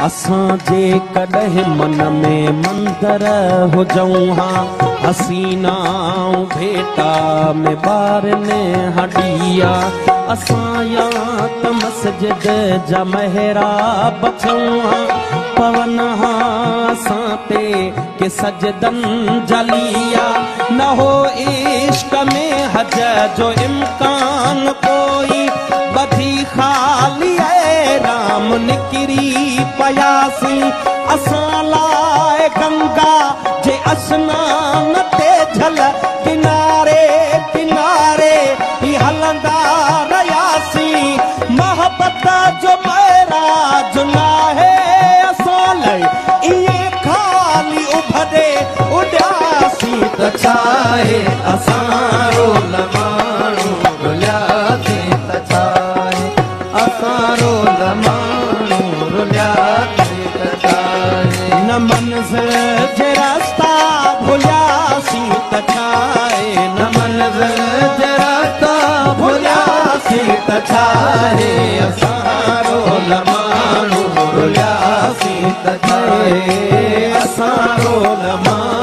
असां जेकॾहिं मन में मंदर हुजूं हा, हसीना भेटा में ॿारनि हॾिया। असां या त मस्जिद जा मेहराब थियूं हा, पवन हा असां ते के सजदन जलिया। न हो इश्क में हज जो इम्कान कोई, बधी खाली राम निकिरी पयासी। असां लाइ गंगा जे स्नान ते झल किनारे किनारे ही हलंदा रहियासीं। मोहबत जो महराज नाहे असां लाइ, ईअं खाली उभरे उॾियासीं त छाहे। असां रोल माण्हू रुलियासीं त छाहे। असां रोल माण्हू रुलियासीं त छाहे। न मंज़िल जे रास्ता भुलियासीं त छाहे। न मंज़िल जे रास्ता भुलियासीं त छाहे। असां रोल माण्हू रुलियासीं त छाहे। असां रोल माण्हू।